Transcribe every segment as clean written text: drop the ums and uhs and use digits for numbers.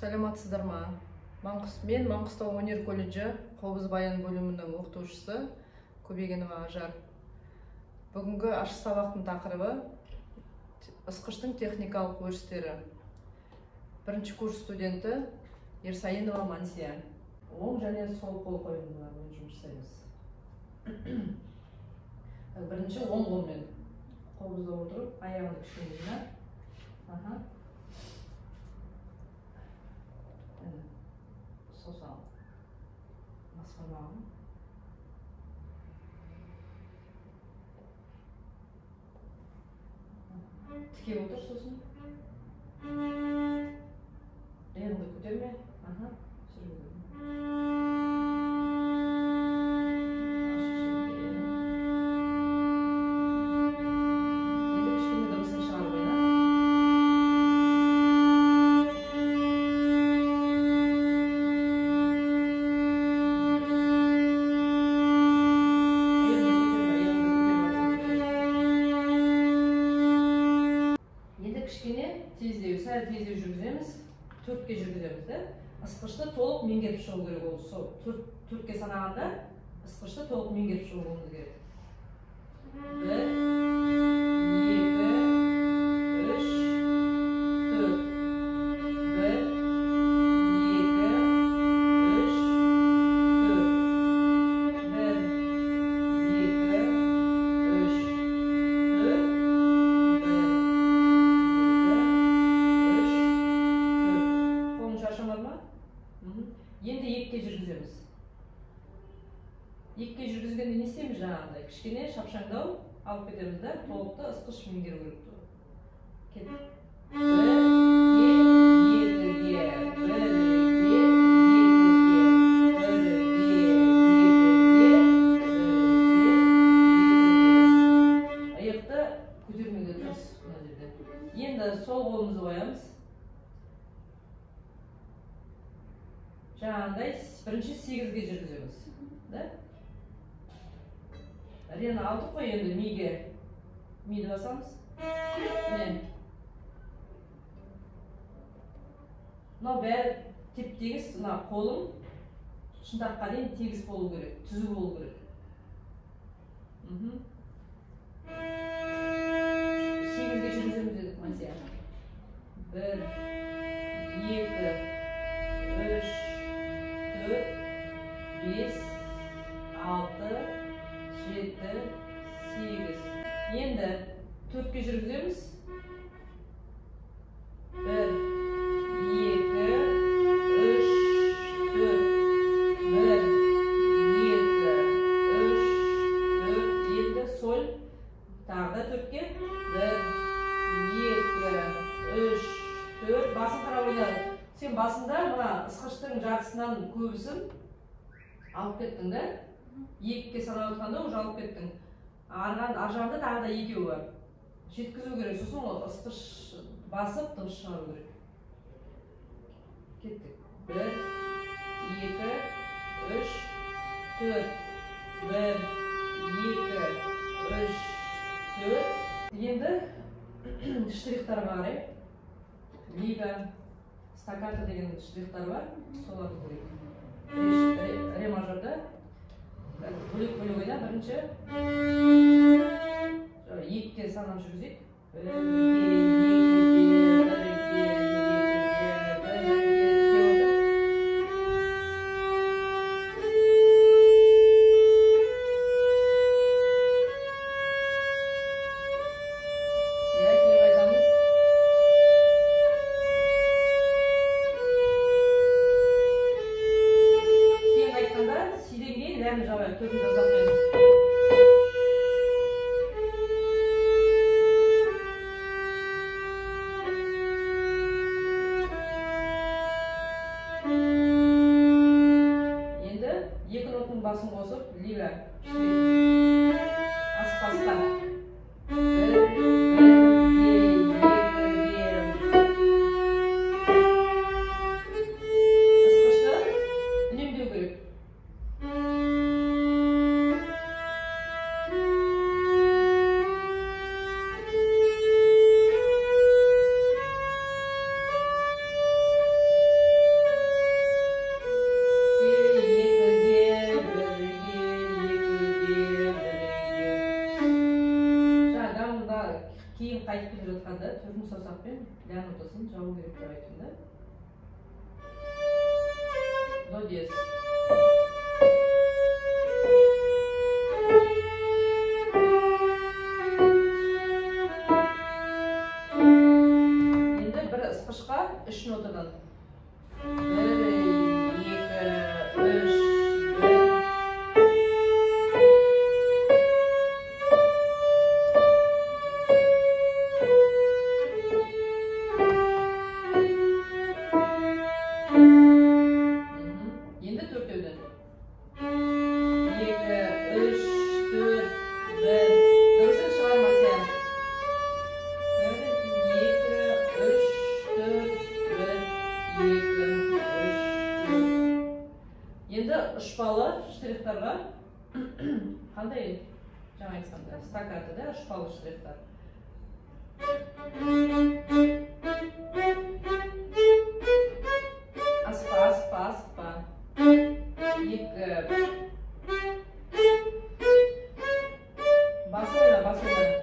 Саламатсыздар ма? Мен Маңғыстау өнер колледжі қобыз баян бөлімінің оқытушысы Көбегенова Ажар. Бүгінгі ашық сабақтың тақырыбы ысқыштың техникалық өрістері. Бірінші курс студенті Ерсайынова Мансия. Оң және сол қол қойылымдарымен жұмыс жасаймыз. Бірінші оң қолмен қобызда отырып, аяғыңды кішкене жина. Аха. Саусағын бас бармағын. Тіке отыр сосын. Иығыңды көтерме. Аха. Енді кішкене дыбысын шығарып ойна. Енді кішкене тездеу, сәл тездеу жүргіземіз. Төртке жүргіземіз, да? Ысқышты толық меңгеріп шығу керек ол. Сол төртке санағанда ысқышты толық меңгеріп шығуымыз керек. 1, 2, 3, 4. 1, 2, 3, 4. 1, 2, 3, 4. 1, 2, 3, 4. Қолың шаршамады ма? Енді екіге жүргіземіз. Екіге жүргізгенде не істейміз жаңағындай? Кішкене шапшаңдау алып кетеміз да, толықты ысқыш меңгеру керек. Кеттік. 1-ге, 2-ге, 1-ге, 2-ге, 1-ге, 2-ге, 1-ге, 2-ге. Иықты көтермеуге тырыс мына жерде. Енді сол қолымызды қоямыз. Жаңағындай бірінші 8-ге жүргіземіз, да? Рені алдық қой, енді миге. Миді басамыз. Міне. Мынау бәрі теп-тегіс, мына қолың шынтаққа дейін тегіс болу керек, түзу болу керек. 8-ге жүргіземіз дедік, Мансия. 1, 2, 3, 4, 5, 6, 7, 8. Енді 4-ке жүргіземіз. 1, 2, 3, 4. 1, 2, 3, 4. Енді соль тағы да 4-ке. 1, 2, 3, 4. Басын қарап ойнады. Сен басында мына ысқыштың жартысынан көбісін алып кеттің, да? 2-ге санап отқанда уже алып кеттің. Ар жағында тағы да екеуі бар. Жеткізу керек, сосын ол ысқыш басып дыбыс шығару керек. Кеттік. 1, 2, 3, 4. 1, 2, 3, 4. Енді штрихтарға қарай. Лига, стаккато деген штрихтар бар, соларды көрейік. Ре мажорда бөлек-бөлек ойна. Бірінші 2-ге санап жүргізейік. 1-ге, 2-ге, 1-ге, 2-ге, 1-ге, отыр. Иә, кейін айтамыз. Кейін айтқанда сиден кейін ләмді жабайық, төртінші саусақпен. Енді екі нотаның басын қосып, лига штрих аспаста. 1, 1-ге, 2-ге. Ысқышты үнемдеу керек. ортадан. 1, 2, 3, 1. Енді төртеуден. 2, 3, 4, 1. Дыбысын шығарма сен. 1, 2, 3, 4, 1, 2, 3, 4. Енді ұшпалы штрихтарға қандай жаңа айтқанда стаккато да, ұшпалы штрихтар. Асықпа, асықпа, асықпа. 2. Басып ойна, басып ойна.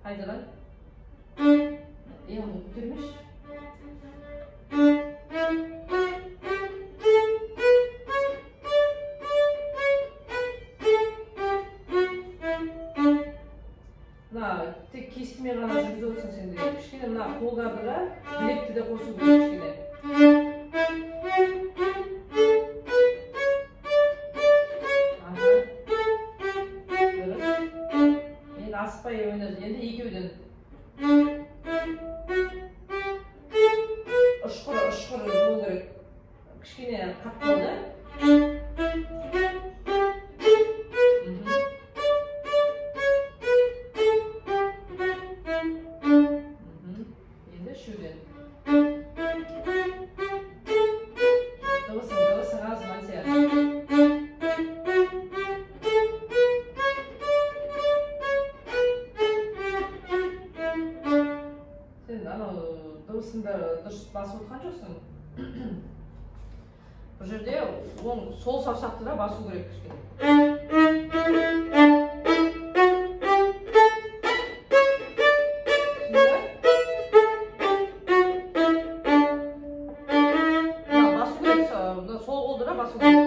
Қайтадан. Иығыңды көтермеші. Мына тек кестімен ғана жүргізіп отырсың сен де. Кішкене мына қолдарды да, білекті де қосу керек кішкене. Аха. Дұрыс. Енді асықпай ойна. Енді екеуден. Ұшқыр, ұшқыр болу керек. Кішкене қаттау да. Енді үшеуден. Дыбысың, дыбысың аз, Мансия. Сен анау дыбысыңды дұрыс басып отқан жоқсың. Бұл жерде оң сол саусақты да басу керек кішкене. Мына басу керек, мына сол қолды да басу керек.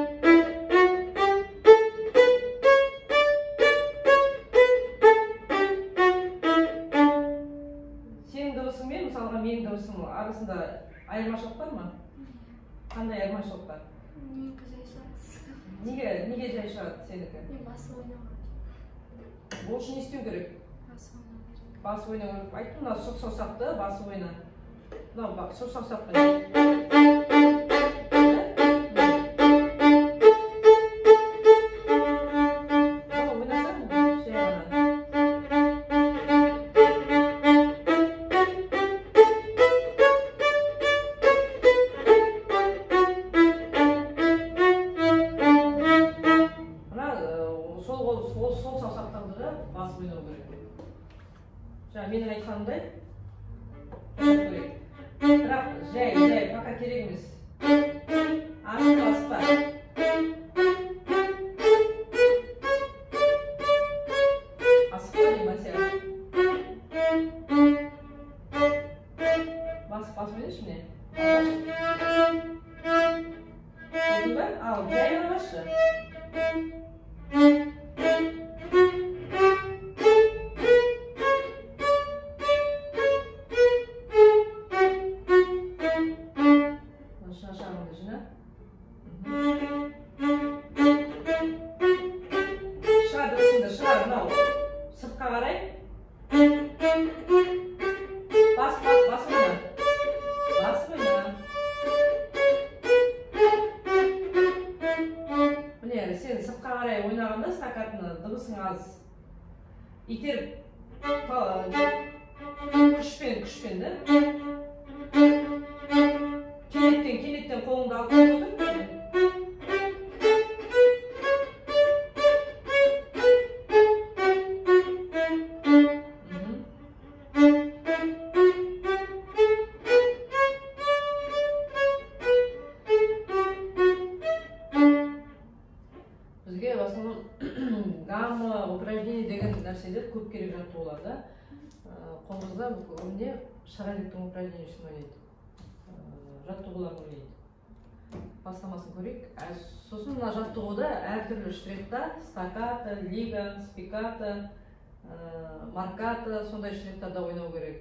Сенің дыбысың мен мысалға менің дыбысым арасында айырмашылық бар ма? Қандай айырмашылық бар? Менікі жай шығады. Неге жай шығады сенікі? Мен басып ойнамадым. Ол үшін не істеу керек? Басып ойнау керек. Басып ойнау керек. Айттым, мына сұқ саусақты басып ойна. Мынау сұқ саусақпен. Мынау ойнасаң жай ғана. Мына сол қол, сол саусақтарды да басып ойнау керек. Жаңа менің айтқанымдай жасау керек. Бірақ жай, жай, пока керек емес. Асықпа, асықпа. Асықпа деймін, Әсия. Басып, басып ойнашы міне. Көрдің бе? Ал, жай ғана басшы. Шашағыңды жина. Шығар дыбысыңды, шығар, мынау сыртқа қарай. Бас, бас, басып ойна. Басып ойна. Міне, сен сыртқа қарай ойнағанда стаккатоны дыбысың аз. Итеріп, күшпен, күшпен, да? Кенеттен, кенеттен қолыңды алып қойдың. Бізге в основном гамма, упражнение деген нәрселер көп керек жаттығуларда. Қоңызда көбіне шараликтің упражнениесін ойнайды. Жаттығуларын ойнайды. Бастамасын көрейік. Сосын мына жаттығуда әртүрлі штрихта, стаккато, лига, спикато, маркато, сондай штрихтарда ойнау керек.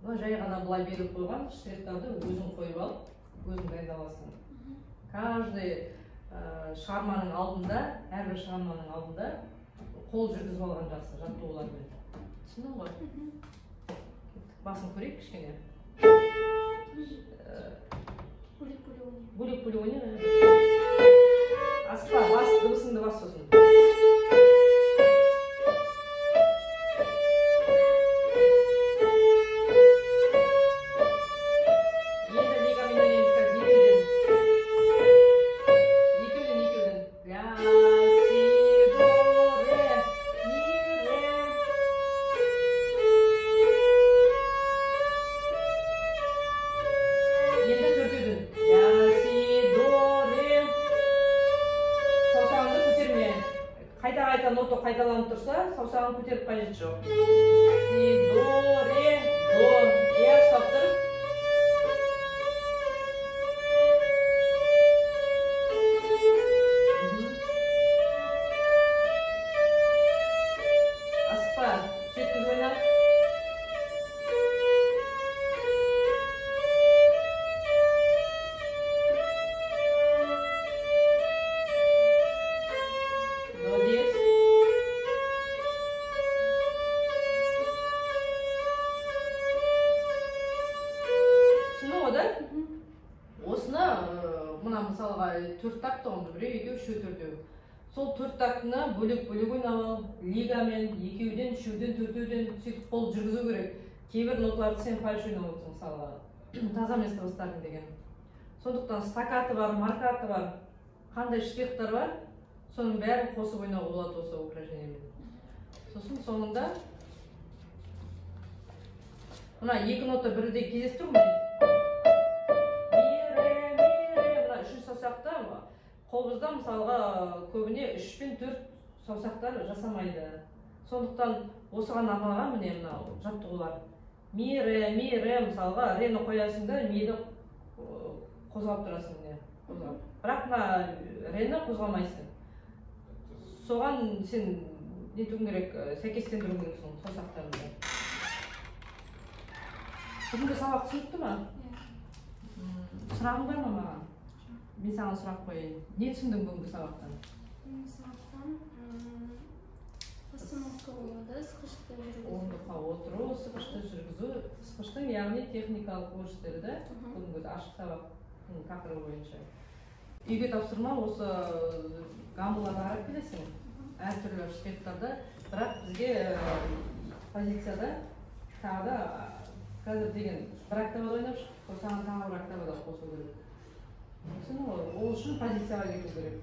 Мына жай ғана былай беріп қойған штрихтарды өзің қойып алып, өзің дайындаласың. Каждый шығарманың алдында, әрбір шығарманың алдында қол жүргізіп алған жақсы жаттығулармен. Түсіндің ғой? Басын көрейік кішкене. Бөлек бөлек ойнайық. Асықпа, бас, дыбысыңды бас сосын. Енді лигамен ойнаймыз қазір, екеуден. Екеуден, екеуден. Ля, си, до, ре, ми, ре. Енді төртеуден. Ля, си, до, ре. Саусағыңды көтерме. Қайта-қайта нота қайталанып тұрса, саусағын көтеріп қажеті жоқ. Си, до, ре, до. Иә, ұстап тұр. Асықпа, жеткізіп ойна. Молодец. Түсіндің ғой, да? Осыны мына мысалға төрт такты ғой, біреу, екеу, үшеу, төртеу. Сол төрт тактыны бөлек-бөлек ойнап ал, лигамен, екеуден, үшеуден, төртеуден сөйтіп қол жүргізу керек. Кейбір ноталарды сен фальш ойнап отырсың мысалға. Таза емес дыбыстардың деген. Сондықтан стаккато бар, маркато бар, қандай штрихтар бар, соның бәрін қосып ойнауға болады осы упражнениемен. Сосын соңында мына екі нота бірдей кездесіп тұр ма? Ми, ре, ми, ре. Мына үшінші саусақта қобызда мысалға көбіне 3 пен 4 саусақтар жасамайды. Сондықтан осыған арналған міне мынау жаттығулар. Ми, ре, ми, ре, мысалға рені қоясың да миді қозғап тұрасың міне, қозғап. Бірақ мына рені қозғамайсың. Соған сен нетуің керек, сәйкестендіруің керексің саусақтарыңды. Бүгінгі сабақ түсінікті ма? Сұрағың бар ма маған? Мен саған сұрақ қояйын. Не түсіндің бүгінгі сабақтан? Бүгінгі сабақтан постановка болады, сықышты жүргізу. Орындыққа отыру, сықышты жүргізу, сықыштың яғни техникалық өрістері да, бүгінгі ашық сабақтың тақырыбы бойынша. Үйге тапсырма осы гаммаларды қарап келесің, әртүрлі штрихтарды, бірақ бізге позицияда тағы да қазір деген бір октавада ойнап шықтық, саған тағы бір октавада қосу керек. Түсіндің ғой? Ол үшін позицияға кету керек.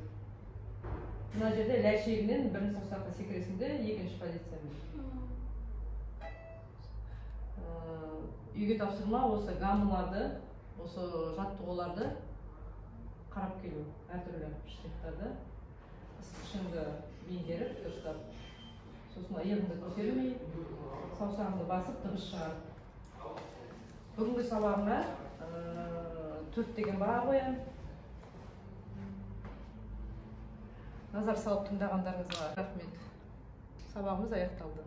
Мына жерде ля шегінен бірінші саусаққа секіресің де, екінші позициямен. Үйге тапсырма осы гаммаларды, осы жаттығуларды қарап келу, әртүрлі штрихтарды. Ысқышыңды меңгеріп, дұрыстап. Сосын иығыңды көтермей, саусағыңды басып, дыбыс шығар. Бүгінгі сабағыңа 4 деген баға қоямын. Назар салып тыңдағандарыңызға рахмет. Сабағымыз аяқталды.